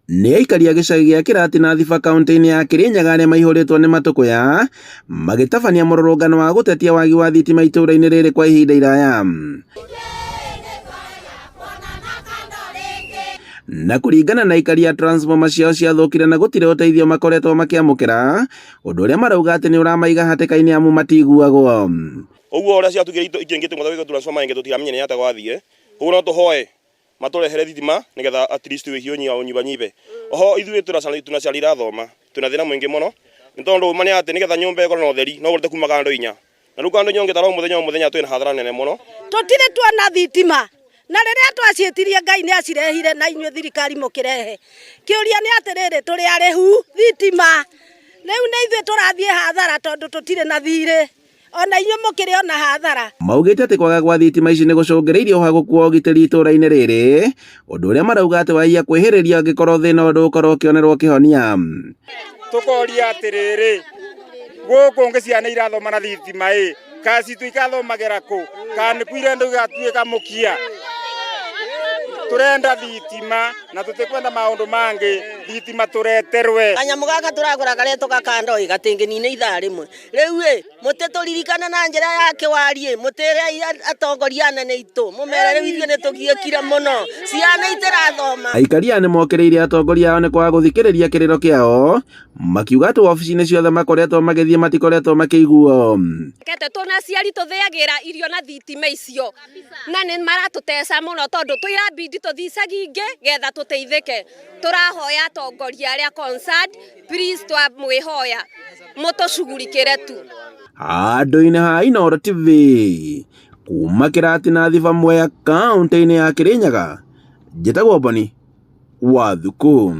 Nĩ aikari a gĩcagi gĩa Kĩratina Thiba kauntĩ-inĩ ya Kĩrĩnyaga arĩa maihũrĩtwo nĩ matũkũya magĩtabania mũrũrũngano wa gũtetia wagi wa thitima itũũra-inĩ rĩrĩ kwa ihinda iraya. Na kũringana na aikari a transformer ciao ciathũkire na gũtirĩ ũteithio makoretwo makĩamũkĩra, ũndũ ũrĩa marauga atĩ nĩ ũramaiga hatĩka-inĩ amu matiguagwo. Ũguo ũrĩa ciatukire ingĩ tũgĩtũmwo transformer ĩngĩ tũtiramenya nĩ atĩa gwathiĩ. Ũguo no tũhoe matũrehere thitima nigetha at least wĩhiũ ũnyibanyibe. Oho ithuĩ tuna ciana irathoma twĩna thĩna mũingĩ mũno nĩ tondũ ma nĩ atĩ nĩgetha nyũmba ĩkorwo na ũtheri no ũrute kuma kando inya na rĩu kando inya ũngĩtara o mũthenya o mũthenya twĩna hathara nene mũno. Tũtirĩ tuona thitima na rĩrĩa twaciĩtirie Ngai nĩ acirehire na inyuĩ thirikari mũkĩrehe. Kĩũria nĩ atĩrĩrĩ, tũrĩ arĩhu thitima, rĩu nĩ ithuĩ tũrathiĩ hathara tondũ tũtirĩ na thirĩ. Ona inyuĩ mũkĩrĩ ona hathara. Maugĩte atĩ kwaga gwa thitima ici nĩ gũcũngĩrĩirie ũhagũku wa ũgitĩri itũra-inĩ rĩrĩ, ũndũ ũrĩa marauga atĩ waiya kwĩhĩrĩria angĩkorwo thĩna ũyũ ndũgũkorwo ũkĩonerwo kĩhonia. Tũkoria atĩrĩrĩ, gũkũ ngĩ ciana irathoma na thitima ĩ, kana citũ ikathomagĩra kũ? Kana nĩ kuo irenda igatuĩka mũkia? Tũrenda thitima na tũtikwenda maũndũ mangĩ, thitima tũreterwe. Kanyamũ gaka tũragũra karetwo gakandoi gatingĩnina ithaa rĩmwe. Rĩu-ĩ, mũtĩtũririkane na njĩra ya kĩwariĩ, mũtĩre atongoria anene aitũ, mũmere rĩu ithuĩ nĩtũgiĩkire mũno, ciana itirathoma. Aikari aya nĩmokĩrĩire atongoria ao nĩ kwaga gũthikĩrĩria kĩrĩro kĩao, makiuga atĩ wabici-inĩ ciothe makoretwo magĩthiĩ matikoretwo makĩiguo. Kete tuna aciari tũthĩagĩra irio na thitima icio na nĩ maratũteca mũno tondũ tũirabidi tũthiĩ icagi ingĩ getha tũteithĩke. Tũrahoya atongoria arĩa concerned please twamwĩhoya mũtũcugurikĩre tu. Handũ-inĩ ha Inooro TV, kuma Kĩratina Thiba Mwea, kaũntĩ-inĩ ya Kĩrĩnyaga, njĩtagwo Boni wa Thuku.